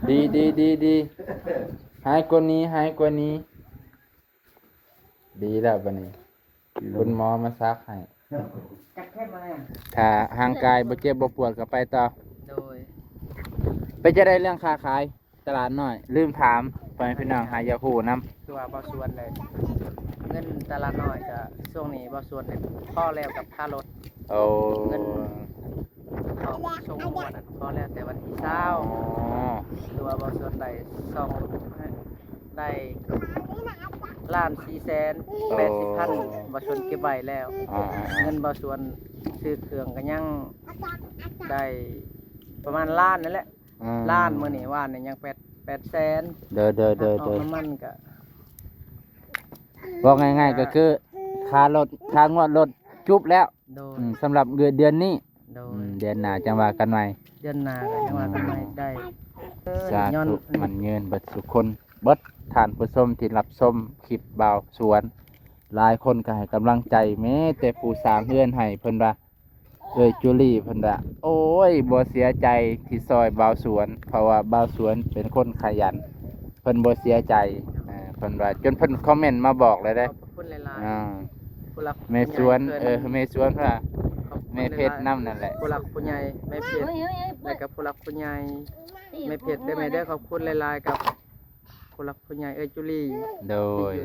ດີ ດີ ດີ ດີ ຫາຍກວ່ານີ້ ຫາຍກວ່ານີ້ ດີແລ້ວບັດນີ້ ຄຸນໝໍມາສັກໃຫ້ ຖ້າຮ່າງກາຍບໍ່ເຈັບບໍ່ປວດກໍໄປຕໍ່. ໂດຍ. ເປັນຈັ່ງໃດເລື່ອງຄ້າຂາຍຕະຫຼາດນ້ອຍ? ລືມຖາມ ພໍ່ແມ່ພີ່ນ້ອງຫາຢາກຮູ້ນຳ ຄືວ່າບ່າວສວນແຫຼະ ເງິນຕະຫຼາດນ້ອຍກະຊ່ວງນີ້ບ່າວສວນໄດ້ພໍແລ້ວກັບຄ່າລົດ. ໂອ້ ເງິນ ເຂົາສົ່ງງວດນັ້ນພໍແລ້ວແຕ່ວັນທີຊາວ. ອໍ ຄືວ່າບ່າວສວນໄດ້ສອງ ໄດ້ລ້ານສີ່ແສນແປດສິບພັນ ບ່າວສວນເກັບໄວ້ແລ້ວ. ອໍ ເງິນບ່າວສວນຊື້ເຄື່ອງກໍຍັງໄດ້ປະມານລ້ານນັ້ນແຫຼະ. ອືມ ລ້ານ ມື້ນີ້ ວານນີ້ຍັງແປດ ແປດແສນ. ໂດຍ ໂດຍ ໂດຍ ຄ່າອອກນ້ຳມັນກະ ເວົ້າງ່າຍໆກໍຄືຄ່າລົດ ຄ່າງວດລົດຈຸບແລ້ວ. ໂດຍ. ອືມ ສຳລັບເດືອນ ເດືອນນີ້. ໂດຍ. ອືມ ເດືອນໜ້າຈັ່ງວ່າກັນໃໝ່. ເດືອນໜ້າກໍຈັ່ງວ່າກັນໃໝ່ໄດ້. ເອີ ສາທຸ ໝັ້ນຍືນເບິດສູ່ຄົນ ເບິດທ່ານຜູ້ຊົມທີ່ຮັບຊົມຄລິບບ່າວສວນ ຫຼາຍຄົນກໍໃຫ້ກຳລັງໃຈ ແມ້ແຕ່ຜູ້ສ້າງເຮືອນໃຫ້ ເພິ່ນວ່າ ເອື້ອຍຈູລີ ເພິ່ນວ່າ ໂອ້ຍ ບໍ່ເສຍໃຈທີ່ຊ່ອຍບ່າວສວນ ເພາະວ່າບ່າວສວນເປັນຄົນຂະຫຍັນ ເພິ່ນບໍ່ເສຍໃຈ. ເອີ ເພິ່ນວ່າ ຈົນເພິ່ນຄອມເມັນມາບອກເລີຍເດ້. ຂອບພະຄຸນຫຼາຍໆ ອ່າ ຜູ້ຫຼັກ ແມ່ສວນ ຜູ້ໃຫຍ່ເພິ່ນ ເອີ ແມ່ສວນ ເພິ່ນວ່າ ຂອບຄຸນ ແມ່ເພັດນຳນັ້ນແຫຼະ ຜູ້ຫຼັກຜູ້ໃຫຍ່ແມ່ເພັດ ແລ້ວກໍຜູ້ຫຼັກຜູ້ໃຫຍ່ແມ່ເພັດເດີແມ່ເດີ. ຂອບຄຸນຫຼາຍໆກັບ ຜູ້ຫຼັກຜູ້ໃຫຍ່ເອື້ອຍຈູລີ. ໂດຍ.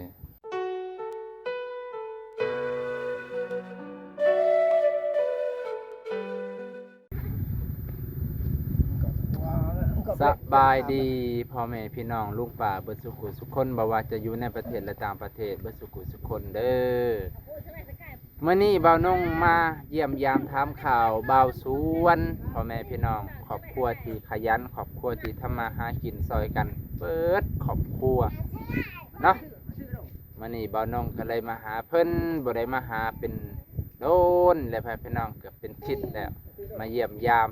ສະບາຍດີພໍ່ແມ່ພີ່ນ້ອງລຸງປ້າເບິດສູ່ຜູ້ສູ່ຄົນ ບໍ່ວ່າຈະຢູ່ໃນປະເທດ ແລະ ຕ່າງປະເທດ ເບິດສູ່ຜູ້ສູ່ຄົນເດີ. ມື້ນີ້ບ່າວນົງມາຢ້ຽມຢາມຖາມຂ່າວບ່າວສວນ ພໍ່ແມ່ພີ່ນ້ອງ ຄອບຄົວທີ່ຂະຫຍັນ ຄອບຄົວທີ່ທຳມາຫາກິນຊ່ອຍກັນເບິດຄອບຄົວເນາະ. ມື້ນີ້ບ່າວນົງກໍເລີຍມາຫາເພິ່ນ ບໍ່ໄດ້ມາຫາເປັນດົນແລ້ວ ພໍ່ແມ່ພີ່ນ້ອງ ເກືອບເປັນທິດແລ້ວ ມາຢ້ຽມຢາມ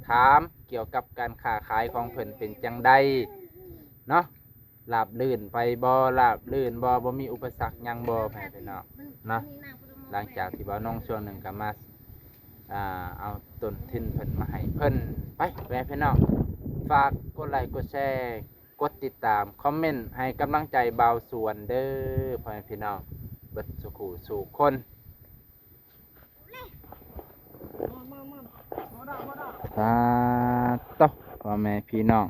ຖາມກ່ຽວກັບການຄ້າຂາຍຂອງເພິ່ນເປັນຈັ່ງໃດເນາະ. ລາບລື່ນໄປບໍ່ ລາບລື່ນບໍ່ ບໍ່ມີອຸປະສັກຫຍັງບໍ່ ພໍ່ແມ່ພີ່ນ້ອງເນາະ. ຫຼັງຈາກທີ່ບ່າວນົງຊ່ວງໜຶ່ງກໍມາ ອ່າ ເອົາຕົ້ນທຶນເພິ່ນມາໃຫ້ເພິ່ນ. ໄປ ພໍ່ແມ່ພີ່ນ້ອງ ຝາກກົດໄລກົດແຊ ກົດຕິດຕາມ ຄອມເມັນໃຫ້ກຳລັງໃຈບ່າວສວນເດີ ພໍ່ແມ່ພີ່ນ້ອງເບິດສູ່ຜູ້ສູ່ຄົນ. ປາດໂທ້ ພໍ່ແມ່ພີ່ນ້ອງ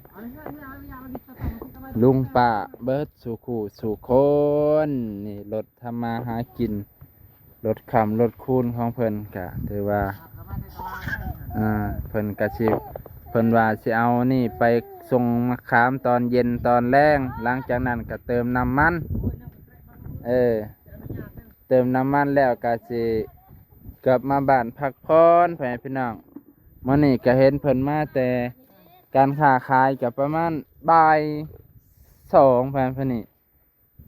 ລຸງປ້າເບິດສູ່ຜູ້ສູ່ຄົນ ນີ້ລົດທຳມາຫາກິນ ລົດຄ້ຳລົດຄູນຂອງເພິ່ນ ກະຖືວ່າ ອ່າ ເພິ່ນກະຊິ ເພິ່ນວ່າຊິເອົານີ້ໄປສົ່ງມະຂາມຕອນເຢັນຕອນແລງ ຫຼັງຈາກນັ້ນກະເຕີມນ້ຳມັນ ເອີ ເຕີມນ້ຳມັນແລ້ວກະຊິກັບມາບ້ານພັກຜ່ອນ ພໍ່ແມ່ພີ່ນ້ອງ. ມື້ນີ້ກະເຫັນເພິ່ນມາແຕ່ການຄ້າຂາຍກະປະມານບ່າຍສອງ ປະມານນີ້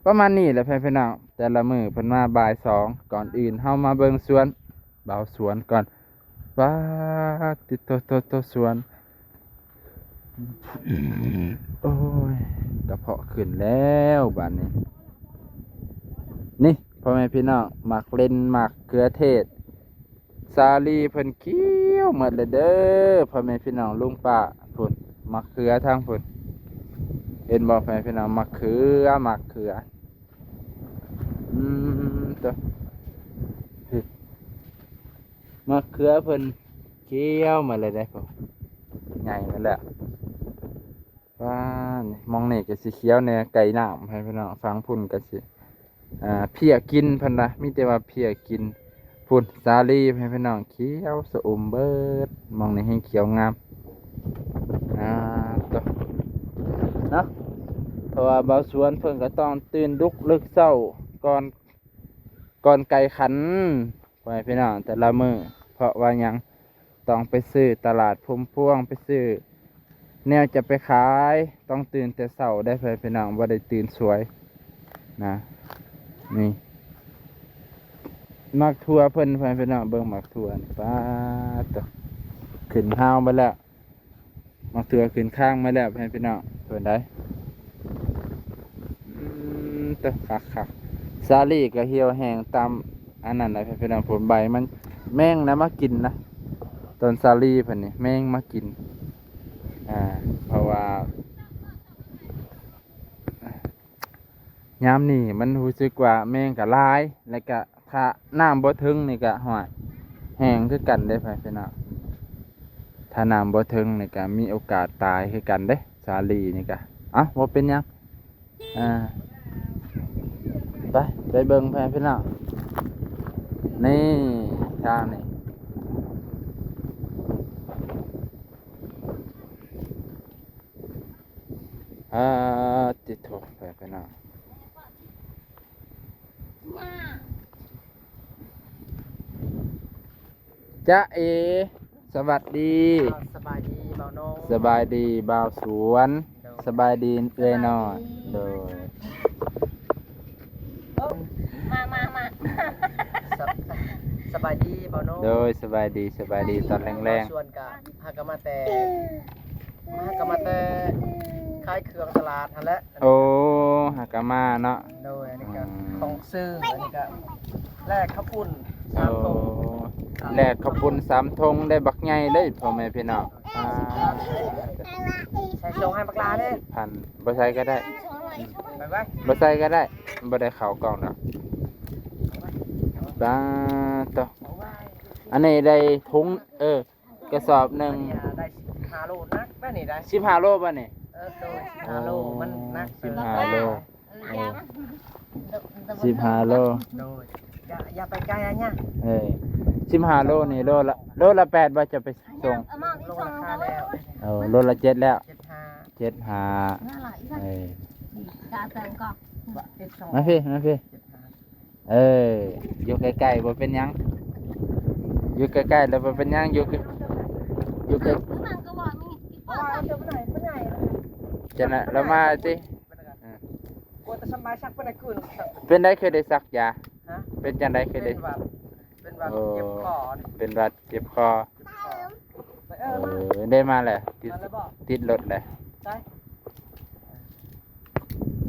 ປະມານນີ້ແຫຼະ ພໍ່ແມ່ພີ່ນ້ອງ ແຕ່ລະມື້ເພິ່ນມາບ່າຍສອງ. ກ່ອນອື່ນເຮົາມາເບິ່ງສວນ ບ່າວສວນກ່ອນ. ປາດຕິໂຕ ໂຕ ໂຕ ສວນ ໂອ້ຍ ກະເພາະຂຶ້ນແລ້ວບາດນີ້. ນີ້ ພໍ່ແມ່ພີ່ນ້ອງ ໝາກເລັ່ນ ໝາກເຂືອເທດ ສາລີເພິ່ນຂຽວໝົດແລ້ວເດີ ພໍ່ແມ່ພີ່ນ້ອງລຸງປ້າ. ພຸ້ນ ໝາກເຂືອທາງພຸ້ນ ເຫັນບໍ່ ພໍ່ແມ່ພີ່ນ້ອງ ໝາກເຂືອ ໝາກເຂືອ. ອືມ ໂຕ ໝາກເຂືອເພິ່ນຂຽວໝົດແລ້ວເດ້ ໃຫຍ່ໝົດແລ້ວ. ວ້າ ໝ່ອງນີ້ກໍຊິຂຽວແດ່ ໃກ້ນ້ຳ ໃຫ້ພີ່ນ້ອງ ຝັ່ງພຸ້ນກໍຊິ ອ່າ ເພຍກິນ ເພິ່ນວ່າ ມີແຕ່ວ່າເພຍກິນ. ພຸ້ນ ສາລີ ໃຫ້ພີ່ນ້ອງ ຂຽວຊະອຸ່ມເບີດ ໝ່ອງນີ້ແຮ່ງຂຽວງາມ ອ່າ ໂຕ ເນາະ. ເພາະວ່າບ່າວສວນເພິ່ນກໍຕ້ອງຕື່ນລຸກເລິກເຊົ້າ ກ່ອນ ກ່ອນໄກ່ຂັນ ພໍ່ແມ່ພີ່ນ້ອງ ແຕ່ລະມື້. ເພາະວ່າຫຍັງ? ຕ້ອງໄປຊື້ຕະຫຼາດພຸມພວງ ໄປຊື້ແນວຈະໄປຂາຍ ຕ້ອງຕື່ນແຕ່ເຊົ້າໄດ໋ ພໍ່ແມ່ພີ່ນ້ອງ ບໍ່ໄດ້ຕື່ນສວຍນະ. ນີ້ ໝາກຖົ່ວເພິ່ນ ພໍ່ແມ່ພີ່ນ້ອງ ເບິ່ງໝາກຖົ່ວນີ້ ປາດໂທ້ ຂຶ້ນຮາວໝົດແລ້ວ. ໝາກຖົ່ວຂຶ້ນຄາງມາແລ້ວ ພໍ່ແມ່ພີ່ນ້ອງ ເພິ່ນໄດ໋. ອືມ ໂຕ ຄັກໆ ສາລີກໍຫ່ຽວແຫ້ງຕາມອັນນັ້ນແຫຼະ ພໍ່ແມ່ພີ່ນ້ອງ. ຜົນໃບມັນ ແມງນະມາກິນນະ ຕົ້ນສາລີເພິ່ນນີ້ ແມງມາກິນ. ອ່າ ເພາະວ່າ ຍາມນີ້ມັນຮູ້ສຶກວ່າແມງກໍຫຼາຍ ແລ້ວກໍຖ້ານ້ຳບໍ່ເຖິງນີ້ກໍ ຫ້ວຍ ແຫ້ງຄືກັນເດ້ ພີ່ນ້ອງ. ຖ້ານ້ຳບໍ່ເຖິງນີ້ກໍມີໂອກາດຕາຍຄືກັນເດ້ ສາລີນີ້ກໍ. ເອົ້າ ບໍ່ເປັນຫຍັງ. ອ່າ ໄປ ໄປເບິ່ງ ພີ່ນ້ອງ. ນີ້ ທາງນີ້. ອ່າ ຕິດໂທ ໄປ ໄປນະ. ຈ໊ະເອ ສະຫວັດດີ. ສະບາຍດີບ່າວນອງ. ສະບາຍດີບ່າວສວນ. ໂດຍ. ສະບາຍດີເອື້ອຍນ້ອຍ. ສະບາຍດີ. ໂດຍ. ມາ ມາ ມາ. ສະ ສະບາຍດີບ່າວນອງ. ໂດຍ ສະບາຍດີ ສະບາຍດີຕອນແລງໆ. ບ່າວສວນກະ ຫາກະມາແຕ່ ຫາກະມາແຕ່ຂາຍເຄື່ອງຕະຫຼາດຫັ້ນແຫຼະ. ໂອ້ ຫາກະມາເນາະ. ໂດຍ ອັນນີ້ກະ ອືມ ຂອງຊື້ ອັນນີ້ກະແລກເຂົ້າປຸ້ນສາມຖົງ. ໂອ້ ແລກເຂົ້າປຸ້ນສາມຖົງໄດ້ບັກໃຫຍ່ເລີຍ ພໍ່ແມ່ພີ່ນ້ອງ. ອ່າ ໃສ່ສົ່ງໃຫ້ບັກຫຼ້າເດ້. ພັນ ບໍ່ໃສ່ກໍໄດ້. ໄປໄວ້ ບໍ່ໃສ່ກໍໄດ້ ບໍ່ໄດ້ເຂົ້າກ່ອງດອກ. ປາໂຕ ອັນນີ້ໄດ້ຖົງ ເອີ ກະສອບໜຶ່ງ ອັນນີ້ໄດ້ສິບຫ້າໂລ ໜັກແບບນີ້ໄດ້. ສິບຫ້າໂລບໍ່ນີ້? ເອີ ໂດຍ ສິບຫ້າໂລ. ໂອ້ ມັນໜັກ ສິບຫ້າໂລ. ເອີ ສິບຫ້າໂລ. ໂດຍ ຢ່າ ຢ່າໄປໄກອັນຍະ. ເອີ ສິບຫ້າໂລນີ້ໂລລະ ໂລລະແປດບໍ່ ຈະໄປສົ່ງ? ໂລລະຫ້າແລ້ວ. ເອີ ໂລລະເຈັດແລ້ວ. ເຈັດຫ້າ ເຈັດຫ້າ. ເອີ ມາພີ້ ມາພີ້. ເອີ ຢູ່ໃກ້ໆ ບໍ່ເປັນຫຍັງ ຢູ່ໃກ້ໆ ແລ້ວບໍ່ເປັນຫຍັງ ຢູ່ ຢູ່ໃກ້ ຈັ່ງນັ້ນລະມາຕິ. ເປັນໃດຄືໄດ້ສັກຢາ? ເປັນຈັ່ງໃດຄືໄດ້ ເປັນຫວັດ ເປັນຫວັດ ເຈັບຄໍ ເປັນຫວັດເຈັບຄໍ. ເອີ ໄດ້ມາແລ້ວ ຕິດ ຕິດລົດແລ້ວ.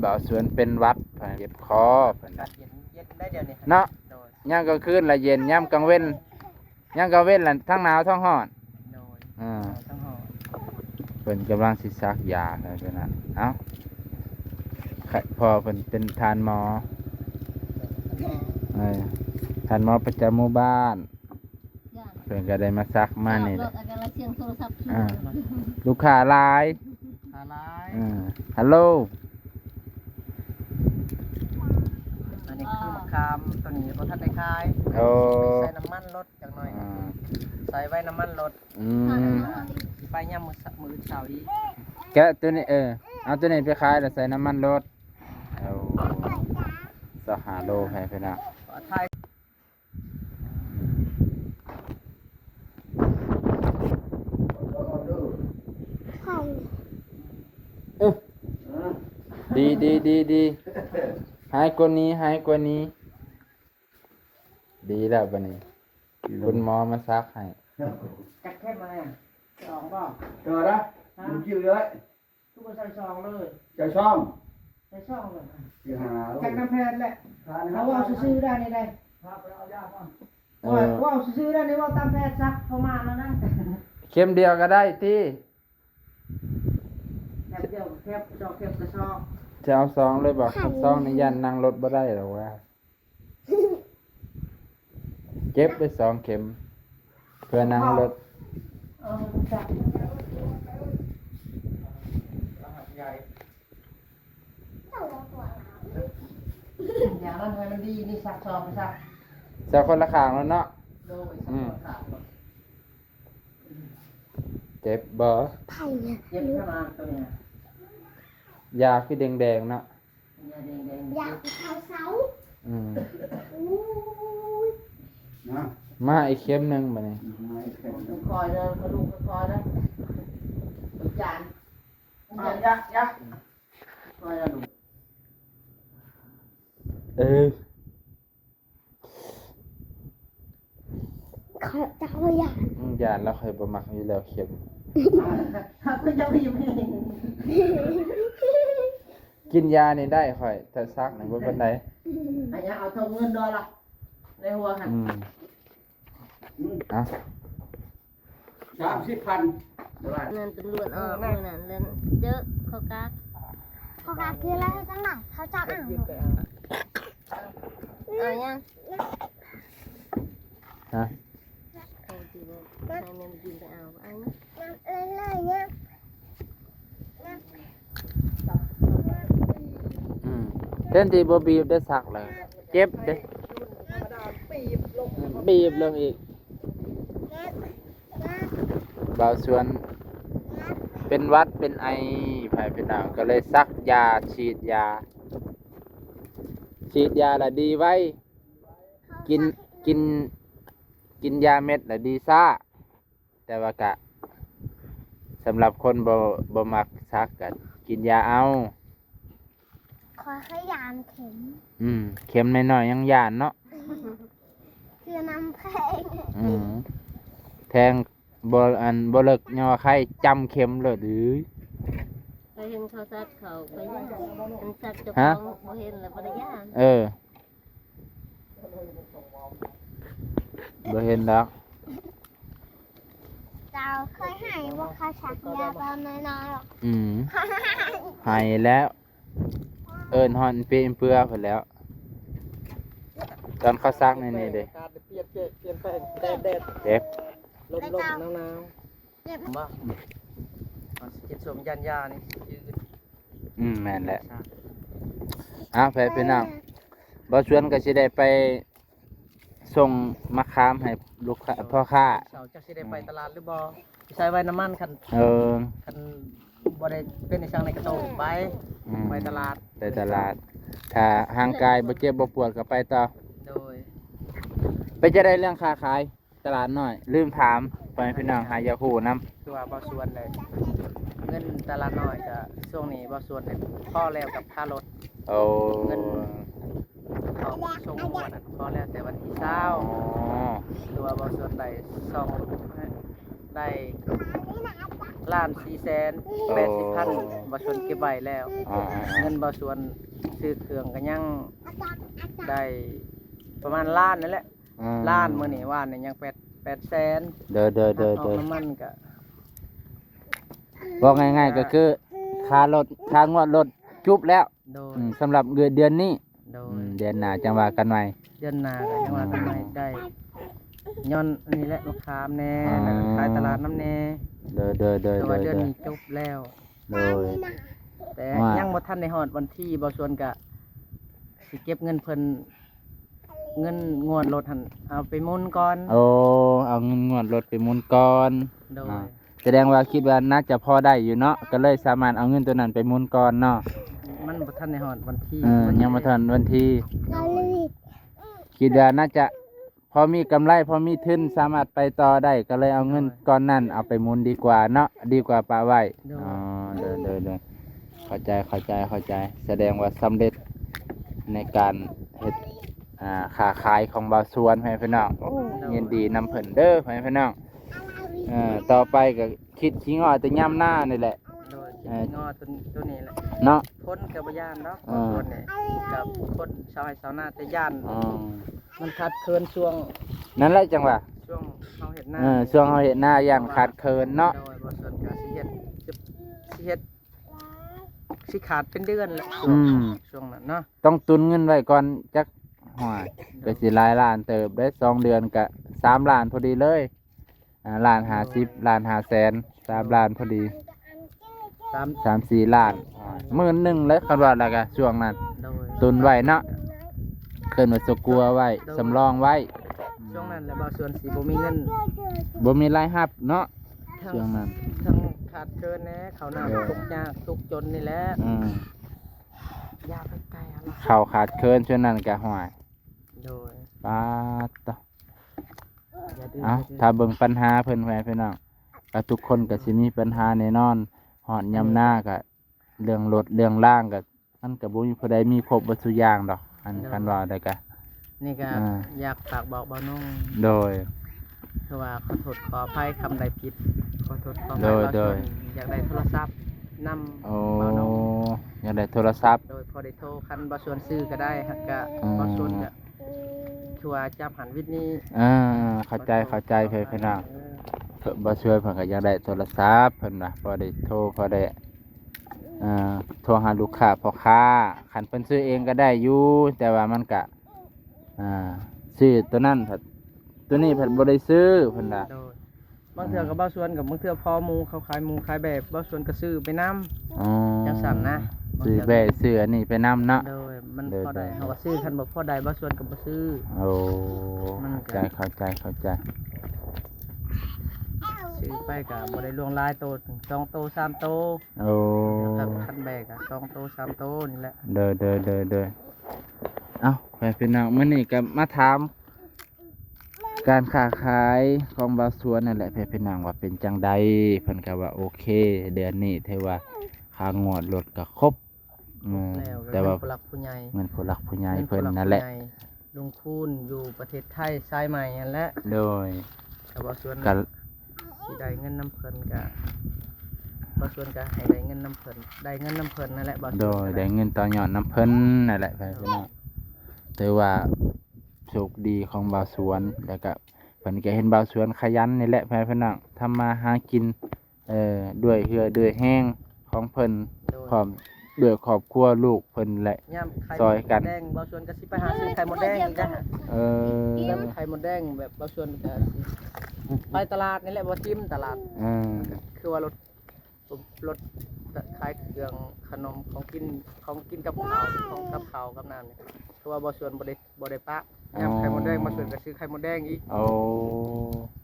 ບ່າວສວນເປັນຫວັດ ເຈັບຄໍເພິ່ນ ເນາະ. ຍາມກາງຄືນລະເຢັນ ຍາມກາງເວັນ ຍາມກາງເວັນລະທັງໜາວທັງຮ້ອນ. ໂດຍ ອ່າ ທັງຮ້ອນ. ເພິ່ນກຳລັງຊິສັກຢາໃຫ້ເພິ່ນນະ. ເອົ້າ ພໍ່ເພິ່ນເປັນທ່ານໝໍ ເອີ ທ່ານໝໍປະຈຳໝູ່ບ້ານ. ເພິ່ນກໍໄດ້ມາສັກມານີ້ແຫຼະ. ອ່າ ລູກຄ້າຫຼາຍ ລູກຄ້າຫຼາຍ. ເອີ ຮັລໂຫຼ ອັນນີ້ຄືໝາກຂາມ ໂຕນີ້ບໍ່ທັນໄດ້ຂາຍ. ໂອ້ ໃສ່ນ້ຳມັນລົດຈັກໜ້ອຍ. ອ່າ ໃສ່ໄວ້ນ້ຳມັນລົດ. ອືມ ໄປຍາມມື້ ມື້ເຊົ້າອີກ. ແກະໂຕນີ້ ເອີ ເອົາໂຕນີ້ໄປຂາຍແລ້ວໃສ່ນ້ຳມັນລົດ. ໂອ້ ຊາວຫ້າໂລ ໃຫ້ເພິ່ນນະ. ເອີ ດີ ດີ ດີ ດີ ຫາຍກວ່ານີ້ ຫາຍກວ່ານີ້. ດີແລ້ວບາດນີ້ ຄຸນໝໍມາສັກໃຫ້. ຈັກເຂັມມາແລ້ວ ສອງບໍ່? ຕໍ່ລະ ຮະ? ມັນກິນເລີຍ. ຄືບໍ່ໃສ່ຊອງເລີຍ? ໃສ່ຊອງ ໃສ່ຊອງເລີຍ. ສິບຫ້າໂລ. ຈັກນ້ຳແພດແຫຼະ. ເຮົາເວົ້າຊື່ໆໄດ້ນີ້ໄດ໋. ເອີ ເວົ້າຊື່ໆໄດ້ນີ້ ເວົ້າຕາມແພດຊະ ປະມານນັ້ນນະ. ເຂັມດຽວກໍໄດ້ຕິ. ແຄບດຽວ ແຄບ ສອງແຄບກະຊອກ. ຈະເອົາຊອງເລີຍບໍ່? ຄັນຊອງນີ້ຢ້ານນັ່ງລົດບໍ່ໄດ້ດອກວ່າ. ເຈັບໄປສອງເຂັມ ເພື່ອນັ່ງລົດ. ເອີ ຈັກ ຢ່າງນັ້ນໃຫ້ມັນດີ ນີ້ສັກສອງໄປຊະ. ສັກຄົນລະຂ້າງໂລດເນາະ. ໂດຍ ສັກ ອືມ ຄົນລະຂ້າງໂລດ. ເຈັບບໍ່? ໃຜນະ? ເຈັບຂະໜາດໂຕນີ້ນະ. ຢາຄືແດງໆເນາະ. ຢາແດງໆ ຢາເຊົາໆ. ອືມ ໂອ້ຍ ນະ ມາອີກເຂັມໜຶ່ງບາດນີ້. ມາອີກເຂັມໜຶ່ງ. ຄ່ອຍເດີ ລຸງ ຄ່ອຍເດີ ອາຈານ. ອ່ະ ຢ່າ ຢ່າ ຄ່ອຍເດີ ລຸງ. ເອີ ຂ້ອຍ ເຈົ້າບໍ່ຢ້ານ? ອືມ ຢ້ານແລ້ວ ຂ້ອຍບໍ່ມັກຢູ່ແລ້ວເຂັມ. ຂ້ອຍຈະໄປຢູ່ເອງ. ກິນຢານີ້ໄດ້ຂ້ອຍ ແຕ່ສັກນີ້ບໍ່ປານໃດ. ອັນນີ້ເອົາຖົງເງິນດອລລະ ໃນຫົວຫັ້ນ. ອືມ ອືມ ເອົາ. ສາມສິບພັນໂດລາ. ນັ້ນຕຳຫຼວດອອກມື້ນັ້ນແລ້ວ ເຈີເຂົາກັກ. ເຂົາກະຄືລະເຮັດຈັ່ງໃດ ເຂົາຈັບເອົາ ເອົາຫຍັງ ຮະ ເຂົາຊິບອກໃຫ້ແມ່ກິນໄປເອົາ ເອົາ ອືມ ແທນທີ່ບໍ່ບີບໄດ້ສັກແລ້ວ ເຈັບເດ້ ອືມ ບີບລົງອີກ. ບ່າວສວນເປັນຫວັດເປັນໄອ ໃຜພີ່ນ້ອງ ກໍເລີຍສັກຢາ ສີດຢາ ສີດຢາລະດີໄວ ກິນ ກິນ ກິນຢາເມັດລະດີຊ້າ ແຕ່ວ່າກະ ສຳລັບຄົນບໍ່ ບໍ່ມັກສັກກະກິນຢາເອົາ. ຂ້ອຍເຄີຍຢ້ານເຂັມ ອືມ ເຂັມນ້ອຍໆຍັງຢ້ານເນາະ ຄືນ້ຳແຂງ ອືມ ແທງບໍ່ ອັນ ບໍ່ເລິກ ຍັງວ່າໄຄ ຈ້ຳເຂັມໂລດ ເອີຍ ໄປເຫັນເຂົາສັກເຂົາ ໄປຢ້ານ ມັນສັກເຈົ້າຂອງ ຮະ ບໍ່ເຫັນແລ້ວບໍ່ໄດ້ຢ້ານ ເອີ ບໍ່ເຫັນດອກ ເຈົ້າເຄີຍໄຫ້ບໍ່ ເຂົາສັກຢາຕອນນ້ອຍໆ ອືມ ໄຫ້ແລ້ວ ເອີ້ນຮອດເປເປືອພຸ້ນແລ້ວ ຕອນເຂົາສັກນີ້ ນີ້ເດ້ ອາກາດປ່ຽນແປງ ແດດ ແດດ ເຈັບ ລົມໆ ໜາວໆ ເຈັບບໍ່ ເຮົາຊິກິນສົ້ມຢ້ານຢານີ້ ອືມ ແມ່ນແຫຼະ ເອົາ ໄປພີ່ນ້ອງ ບ່າວສວນກໍຊິໄດ້ໄປສົ່ງມະຂາມໃຫ້ລູກຄ້າ ພໍ່ຄ້າ ເຈົ້າ ຈັກຊິໄດ້ໄປຕະຫຼາດຫຼືບໍ່ ໃຊ້ໄວ້ນ້ຳມັນ ຄັນ ເອີ ຄັນບໍ່ໄດ້ເປັນອີ່ຫຍັງໃນກະໂຕໄປ ອືມ ໄປຕະຫຼາດ ໄປຕະຫຼາດ ຖ້າຮ່າງກາຍບໍ່ເຈັບບໍ່ປວດກໍໄປຕໍ່ ໂດຍ ເປັນຈັ່ງໃດເລື່ອງຄ້າຂາຍ? ຕະຫຼາດນ້ອຍ ລືມຖາມ ພໍ່ແມ່ພີ່ນ້ອງຫາຢາກຮູ້ນຳ ຄືວ່າບ່າວສວນໄດ້ ເງິນຕະຫຼາດນ້ອຍກະ ຊ່ວງນີ້ບ່າວສວນໄດ້ພໍແລ້ວກັບຄ່າລົດ ໂອ້ ເງິນເຂົາສົ່ງງວດນັ້ນພໍແລ້ວແຕ່ວັນທີຊາວ ອໍ ຄືວ່າບ່າວສວນໄດ້ສອງ ໄດ້ລ້ານສີ່ແສນແປດສິບພັນ ບ່າວສວນເກັບໄວ້ແລ້ວ ອໍ ເງິນບ່າວສວນຊື້ເຄື່ອງກະຍັງໄດ້ປະມານລ້ານນັ້ນແຫຼະ ອືມ ລ້ານ ມື້ນີ້ ວານນີ້ຍັງແປດ ແປດແສນ ໂດຍໆໆ ຄ່າອອກນ້ຳມັນກະ ເວົ້າງ່າຍໆກໍຄືຄ່າລົດ ຄ່າງວດລົດຈຸບແລ້ວ ໂດຍ ອືມ ສຳລັບເດືອນ ເດືອນນີ້ ໂດຍ ອືມ ເດືອນໜ້າຈັ່ງວ່າກັນໃໝ່ ເດືອນໜ້າກໍຈັ່ງວ່າກັນໃໝ່ ອືມ ໄດ້ຍ້ອນອັນນີ້ແຫຼະ ມະຂາມແດ່ ອໍ ແລ້ວກໍຂາຍຕະຫຼາດນຳແດ່ ໂດຍໆໆ ແຕ່ວ່າເດືອນນີ້ຈົບແລ້ວ ໂດຍ ແຕ່ ວ່າ ຍັງບໍ່ທັນໄດ້ຮອດວັນທີ ບ່າວສວນກະຊິເກັບເງິນເພິ່ນ ເງິນງວດລົດຫັ້ນເອົາໄປໝູນກ່ອນ ໂອ້ ເອົາເງິນງວດລົດໄປໝູນກ່ອນ ໂດຍ ອາ ສະແດງວ່າຄິດວ່າໜ້າຈະພໍໄດ້ຢູ່ເນາະ ກໍເລີຍສາມາດເອົາເງິນໂຕນັ້ນໄປໝູນກ່ອນເນາະ ມັນບໍ່ທັນໄດ້ຮອດວັນທີ ເອີ ຍັງບໍ່ທັນວັນທີ ໂດຍ ຄິດວ່າໜ້າຈະ ພໍມີກຳໄລ ພໍມີທຶນ ສາມາດໄປຕໍ່ໄດ້ ກໍເລີຍເອົາເງິນ ໂດຍ ກ້ອນນັ້ນເອົາໄປໝູນດີກວ່າເນາະ ດີກວ່າປະໄວ້ ໂດຍ ອໍ ໂດຍໆໆ ເຂົ້າໃຈ ເຂົ້າໃຈ ເຂົ້າໃຈ ສະແດງວ່າສຳເລັດໃນການເຮັດ ອ່າ ຄ້າຂາຍຂອງບ່າວສວນ ພໍ່ແມ່ພີ່ນ້ອງ ໂອ້ ໂດຍ ຍິນດີນຳເພິ່ນເດີ ພໍ່ແມ່ພີ່ນ້ອງ ເອີ ຕໍ່ໄປກໍຄິດຂີ້ງໍ້ແຕ່ຍາມໜ້ານີ້ແຫຼະ ໂດຍ ເອີ ຂີ້ງໍ້ໂຕ ໂຕນີ້ແຫຼະເນາະ ຄົນກໍບໍ່ຢ້ານດອກ ເອີ ຄົນນີ້ ກັບຄົນຊາວໄຮ່ຊາວນາ ແຕ່ຢ້ານ ອໍ ມັນຂາດເຂີນຊ່ວງ ນັ້ນແຫຼະຈັ່ງວ່າ ຊ່ວງເຮົາເຮັດນາ ເອີ ຊ່ວງເຮົາເຮັດນາຢ້ານຂາດເຂີນເນາະ ໂດຍ ບໍ່ສ່ວນການຊິເຮັດ ຊິເຮັດ ຊິຂາດເປັນເດືອນແຫຼະ ອືມ ຊ່ວງນັ້ນເນາະ ຕ້ອງຕຸນເງິນໄວ້ກ່ອນຈັກ ໂດຍ ກໍຊິຫຼາຍລ້ານເຕີບເດ້ ສອງເດືອນກະສາມລ້ານພໍດີເລີຍ ອ່າ ລ້ານຫ້າສິບ ໂດຍ ລ້ານຫ້າແສນ ສາມລ້ານພໍດີ ສາມ ສາມສີ່ລ້ານ ອ່າ ໝື່ນໜຶ່ງແຫຼະ ຄັນວ່າແລ້ວກະຊ່ວງນັ້ນ ໂດຍ ຕຸນໄວ້ເນາະ ເອີ້ນວ່າສະກົວໄວ້ ໂດຍ ສຳລອງໄວ້ ຊ່ວງນັ້ນແຫຼະ ບ່າວສວນຊິບໍ່ມີເງິນ ບໍ່ມີລາຍຮັບເນາະ ທັງ ຊ່ວງນັ້ນ ທັງຂາດເຂີນແດ່ ເຂົ້າໜ້າ ໂດຍ ທຸກຍາກທຸກຈົນນີ້ແຫຼະ ອືມ ຢ່າໄປໄກ ເຂົ້າຂາດເຂີນຊ່ວງນັ້ນກະ ຫ້ວຍ ໂດຍ ປາດໂຕ ເອົາ ຖ້າເບິ່ງປັນຫາເພິ່ນ ພໍ່ແມ່ພີ່ນ້ອງ ກໍທຸກຄົນກໍຊິມີປັນຫາແນ່ນອນ ຮອດຍາມນາກໍເລື່ອງລົດເລື່ອງລາງກໍ ມັນກໍບໍ່ມີຜູ້ໃດມີຄົບເບິດທຸກຢ່າງດອກ ອັນ ໂດຍ ຄັນເວົ້າໄດ້ກໍ ນີ້ກໍ ອ່າ ຢາກຝາກບອກບ່າວນົງ ໂດຍ ຄືວ່າຂໍໂທດຂໍອະໄພຄຳໃດຜິດ ຂໍໂທດຂໍອະໄພ ໂດຍ ບ່າວສວນ ໂດຍ ຢາກໄດ້ໂທລະສັບນຳ ໂອ້ ບ່າວນົງ ຢາກໄດ້ໂທລະສັບ ໂດຍ ພໍໄດ້ໂທ ຄັນບ່າວສວນຊື້ກໍໄດ້ ຫາກກະ ອືມ ບ່າວສວນກະ ຄືວ່າຈັບຫັ້ນວິດນີ້ ເອີ ເຂົ້າໃຈ ເຂົ້າໃຈ ເອີ ເພິ່ນ ພີ່ນ້ອງ ເອີ ບ່າວສວນເພິ່ນກໍຢາກໄດ້ໂທລະສັບ ເພິ່ນວ່າ ພໍໄດ້ໂທ ພໍໄດ້ ອ່າ ໂທຫາລູກຄ້າພໍ່ຄ້າ ຄັນເພິ່ນຊື້ເອງກໍໄດ້ຢູ່ ແຕ່ວ່າມັນກະ ອ່າ ຊື້ໂຕນັ້ນພັດ ໂຕນີ້ພັດບໍ່ໄດ້ຊື້ເພິ່ນວ່າ. ໂດຍ ບາງເທື່ອກໍ ອ່າ ບ່າວສວນກໍ ບາງເທື່ອພໍໝູ່ເຂົາຂາຍໝູ່ຂາຍແບ້ ບ່າວສວນກໍຊື້ໄປນຳ. ອໍ ຈັ່ງຊັ້ນນະ ຊື້ແບ້ຊື້ອັນນີ້ໄປນຳເນາະ. ໂດຍ ມັນ ໂດຍ ພໍໄດ້ ໂດຍ ເຮົາວ່າຊື້ ຄັນບໍ່ພໍໄດ້ ບ່າວສວນກໍບໍ່ຊື້. ໂອ້ ມັນກໍ ເຂົ້າໃຈ ເຂົ້າໃຈ ເຂົ້າໃຈ ຊື້ໄປກໍບໍ່ໄດ້ຫຼວງຫຼາຍໂຕ ສອງໂຕ ສາມໂຕ. ໂອ້ ຄັນ ຄັນແບ້ກໍສອງໂຕ ສາມໂຕນີ້ແຫຼະ. ໂດຍ ໂດຍ ໂດຍ ໂດຍ ເອົ້າ ໄປພີ່ນ້ອງ ມື້ນີ້ກໍມາຖາມ ການຄ້າຂາຍຂອງບ່າວສວນນັ້ນແຫຼະ ພີ່ນ້ອງ ວ່າເປັນຈັ່ງໃດ. ເພິ່ນກໍວ່າໂອເຄ ເດືອນນີ້ຖືວ່າຄ່າງວດລົດກໍຄົບ ເອີ ແລ້ວ ແຕ່ວ່າເງິນຜູ້ຫຼັກຜູ້ໃຫຍ່ ເງິນຜູ້ຫຼັກຜູ້ໃຫຍ່ເພິ່ນນັ້ນແຫຼະ ເງິນຜູ້ຫຼັກຜູ້ໃຫຍ່ ລຸງຄູນຢູ່ປະເທດໄທ ສາຍໃໝ່ຫັ້ນແຫຼະ. ໂດຍ ກໍບ່າວສວນກໍຊິໄດ້ເງິນນຳເພິ່ນ ກໍບ່າວສວນກໍໃຫ້ໄດ້ເງິນນຳເພິ່ນ ໄດ້ເງິນນຳເພິ່ນນັ້ນແຫຼະ ບ່າວສວນ. ໂດຍ ກໍໄດ້ ໄດ້ເງິນຕໍ່ຍອດນຳເພິ່ນນັ້ນແຫຼະ ພີ່ນ້ອງ ຖືວ່າ ໂຊກດີຂອງບ່າວສວນ ແລ້ວກະເພິ່ນກະເຫັນບ່າວສວນຂະຫຍັນນີ້ແຫຼະ ພີ່ນ້ອງ ທຳມາຫາກິນ ເອີ ດ້ວຍເຫື່ອດ້ວຍແຮງຂອງເພິ່ນ ໂດຍ ພ້ອມດ້ວຍຄອບຄົວລູກເພິ່ນແຫຼະ ຍາມໄຂ່ ຊ່ອຍກັນ ມດແດງ ບ່າວສວນກະຊິໄປຫາຊື້ໄຂ່ມົດແດງອີກນະ. ເອີ ໄຂ່ມົດແດງແບບບ່າວສວນກະຊິໄປຕະຫຼາດນີ້ແຫຼະ ບໍ່ຖິ້ມຕະຫຼາດ. ເອີ ຄືວ່າລົດ ລົດຂາຍເຄື່ອງຂະໜົມ ຂອງກິນ ຂອງກິນກັບເຂົ້າ ຂອງກັບເຂົ້າກັບນ້ຳນີ້ ຄືວ່າບ່າວສວນບໍ່ໄດ້ ບໍ່ໄດ້ປະ. ອໍ ຍາມໄຂ່ມົດແດງ ບ່າວສວນກໍຊື້ໄຂ່ມົດແດງອີກ. ໂອ້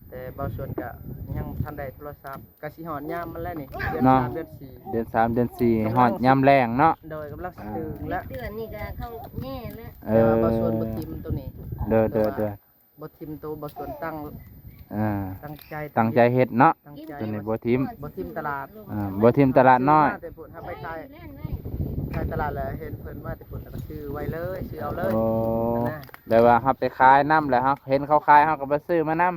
ແຕ່ບ່າວສວນກໍຍັງບໍ່ທັນໄດ້ໂທລະສັບ ກໍຊິຮອດຍາມມັນແລ້ວນີ້ ເດືອນ ເນາະ ສາມ ເດືອນສີ່ ເດືອນສາມ ເດືອນສີ່ ກຳລັງ ຮອດຍາມແລ້ງເນາະ. ໂດຍ ກຳລັງຊິ ອ່າ ຕື່ນແລ້ວ ເດືອນນີ້ກໍເຂົາແຍ່ແລ້ວ. ເອີ ແຕ່ວ່າບ່າວສວນບໍ່ຖິ້ມໂຕນີ້ ໂດຍ ແຕ່ວ່າ ໂດຍ ໂດຍ ບໍ່ຖິ້ມໂຕ ບ່າວສວນຕັ້ງ ອ່າ ຕັ້ງໃຈ ຕັ້ງໃຈເຮັດເນາະ ຕັ້ງໃຈ ໂຕນີ້ບໍ່ຖິ້ມ ບໍ່ຖິ້ມຕະຫຼາດ ອ່າ ບໍ່ຖິ້ມຕະຫຼາດນ້ອຍ ແຕ່ພຸ້ນເຮົາໄປຂາຍ ຂາຍຕະຫຼາດແລ້ວເຫັນເພິ່ນມາແຕ່ພຸ້ນ ແລ້ວກໍຊື້ໄວ້ເລີຍ ຊື້ເອົາເລີຍ. ໂອ້ ນະ ແບບວ່າເຮົາໄປຂາຍນຳ ແລ້ວເຮົາເຫັນເຂົາຂາຍ ເຮົາກໍໄປຊື້ມານຳ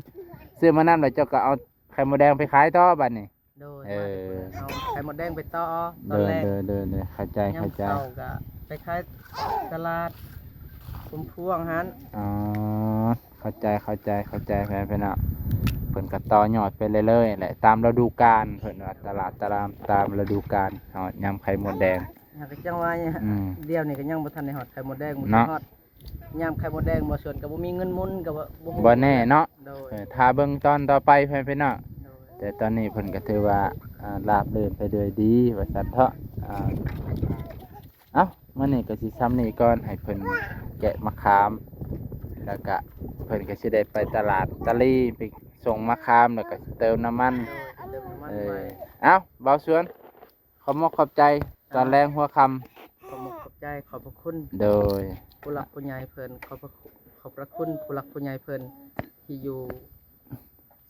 ຊື້ມານຳ ແລ້ວເຈົ້າກໍເອົາໄຂ່ມົດແດງໄປຂາຍຕໍ່ບັດນີ້. ໂດຍ ເອີ ມາແຕ່ພຸ້ນ ເອົາໄຂ່ມົດແດງໄປຕໍ່ຕອນແລງ. ໂດຍ ໂດຍ ໂດຍ ເຂົ້າໃຈ ເຂົ້າໃຈ ຍາມເຊົ້າກໍໄປຂາຍຕະຫຼາດຊຸມພວງຫັ້ນ. ອໍ ເຂົ້າໃຈ ເຂົ້າໃຈ ເຂົ້າໃຈ ແມ່ນພີ່ນ້ອງ ເພິ່ນກໍຕໍ່ຍອດໄປເລື້ອຍໆແຫຼະ ຕາມລະດູການ ເພິ່ນວ່າຕະຫຼາດ ຕະຫຼາດຕາມລະດູການ ຮອດຍາມໄຂ່ມົດແດງ. ຫາກໍຈັ່ງວ່າ ອືມ ດຽວນີ້ກໍຍັງບໍ່ທັນໄດ້ຮອດໄຂ່ມົດແດງ ບໍ່ທັນຮອດ ເນາະ ຍາມໄຂ່ມົດແດງ ບ່າວສວນກໍບໍ່ມີເງິນໝຸນ ກໍບໍ່ ບໍ່ຮູ້ ບໍ່ແນ່ເນາະ. ໂດຍ ເອີ ຖ້າເບິ່ງຕອນຕໍ່ໄປ ແມ່ນພີ່ນ້ອງ. ໂດຍ ແຕ່ຕອນນີ້ເພິ່ນກໍຖືວ່າ ອ່າ ລາບລື່ນໄປດ້ວຍດີວ່າຊັ້ນເຖາະ. ອ່າ ເອົ້າ ມື້ນີ້ກໍຊິຊ່ຳນີ້ກ່ອນ ໃຫ້ເພິ່ນແກະມະຂາມ ແລ້ວກະເພິ່ນກໍຊິໄດ້ໄປຕະຫຼາດຕາລີ ໄປສົ່ງມະຂາມ ແລ້ວກໍຊິເຕີມນ້ຳມັນ. ໂດຍ ເຕີມນ້ຳມັນ ເອີ ໄວ້. ເອົ້າ ບ່າວສວນ ຂອບມົກຂອບໃຈ ຕອນແລງຫົວຄ່ຳ ຂອບມົກຂອບໃຈ ຂອບພະຄຸນ ໂດຍ ຜູ້ຫຼັກຜູ້ໃຫຍ່ເພິ່ນ ຂອບພະຄຸນ ຂອບພະຄຸນຜູ້ຫຼັກຜູ້ໃຫຍ່ເພິ່ນ ທີ່ຢູ່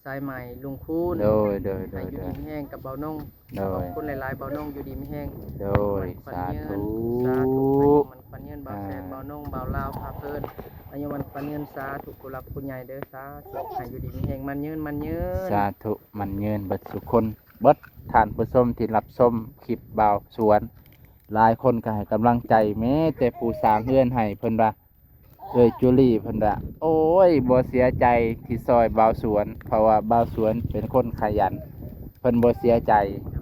ສາຍໃໝ່ ລຸງຄູນ ໂດຍ ໂດຍ ໂດຍ ໃຫ້ຢູ່ດີມີແຮງກັບບ່າວນົງ. ໂດຍ ຂອບຄຸນຫຼາຍໆ ບ່າວນົງ ຢູ່ດີມີແຮງ ໂດຍ ອາຍຸໝັ້ນຂວັນຍືນ ສາທຸ ສາທຸ ອາຍຸໝັ້ນຂວັນຍືນ ບ່າວແສນ ອ່າ ບ່າວນົງ ບ່າວລາວ ພາເພີນ ອາຍຸໝັ້ນຂວັນຍືນ ສາທຸ ຜູ້ຫຼັກຜູ້ໃຫຍ່ເດີ ສາທຸ ໃຫ້ຢູ່ດີມີແຮງ ໝັ້ນຍືນ ໝັ້ນຍືນ ສາທຸ ໝັ້ນຍືນເບິດສູ່ຄົນ ເບິດທ່ານຜູ້ຊົມທີ່ຮັບຊົມຄລິບບ່າວສວນ ຫຼາຍຄົນກໍໃຫ້ກຳລັງໃຈ ແມ້ແຕ່ຜູ້ສ້າງເຮືອນໃຫ້ ເພິ່ນວ່າ ເອື້ອຍຈູລີ ເພິ່ນວ່າ ໂອ້ຍ ບໍ່ເສຍໃຈທີ່ຊ່ອຍບ່າວສວນ ເພາະວ່າບ່າວສວນເປັນຄົນຂະຫຍັນ ເພິ່ນບໍ່ເສຍໃຈ.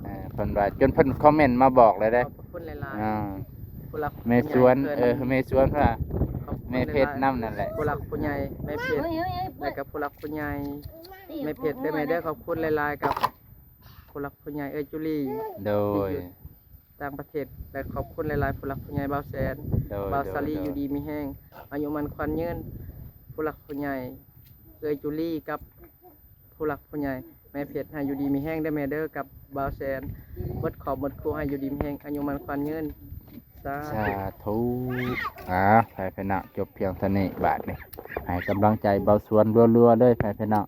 ເອີ ເພິ່ນວ່າ ຈົນເພິ່ນຄອມເມັນມາບອກເລີຍເດ້. ຂອບພະຄຸນຫຼາຍໆ ອ່າ ຜູ້ຫຼັກ ແມ່ສວນ ຜູ້ໃຫຍ່ເພິ່ນ ເອີ ແມ່ສວນ ເພິ່ນວ່າ ຂອບຄຸນ ແມ່ເພັດນຳນັ້ນແຫຼະ ຜູ້ຫຼັກຜູ້ໃຫຍ່ ແມ່ເພັດ ແລ້ວກໍຜູ້ຫຼັກຜູ້ໃຫຍ່ ແມ່ເພັດເດີ ແມ່ເດີ ຂອບຄຸນຫຼາຍໆ ກັບຜູ້ຫຼັກຜູ້ໃຫຍ່ ເອື້ອຍຈູລີ ໂດຍ ທີ່ຢູ່ ຕ່າງປະເທດ ແລະ ຂອບຄຸນຫຼາຍໆ ຜູ້ຫຼັກຜູ້ໃຫຍ່ ບ່າວແສນ ໂດຍ ບ່າວສາລີ ໂດຍ ຢູ່ດີມີແຮງ ອາຍຸໝັ້ນຂວັນຍືນ ຜູ້ຫຼັກຜູ້ໃຫຍ່ ເອື້ອຍຈູລີ ກັບຜູ້ຫຼັກຜູ້ໃຫຍ່ ແມ່ເພັດ ໃຫ້ຢູ່ດີມີແຮງເດີແມ່ເດີ ກັບບ່າວແສນ ເບິດຄອບເບິດຄົວ ໃຫ້ຢູ່ດີມີແຮງ ອາຍຸໝັ້ນຂວັນຍືນ ສາທຸ ສາທຸ. ອ່າ ໄປ ພີ່ນ້ອງ ຈົບພຽງເທົ່ານີ້ ບາດນີ້ ໃຫ້ກຳລັງໃຈບ່າວສວນລັວໆເລີຍ ໄປ ພີ່ນ້ອງ.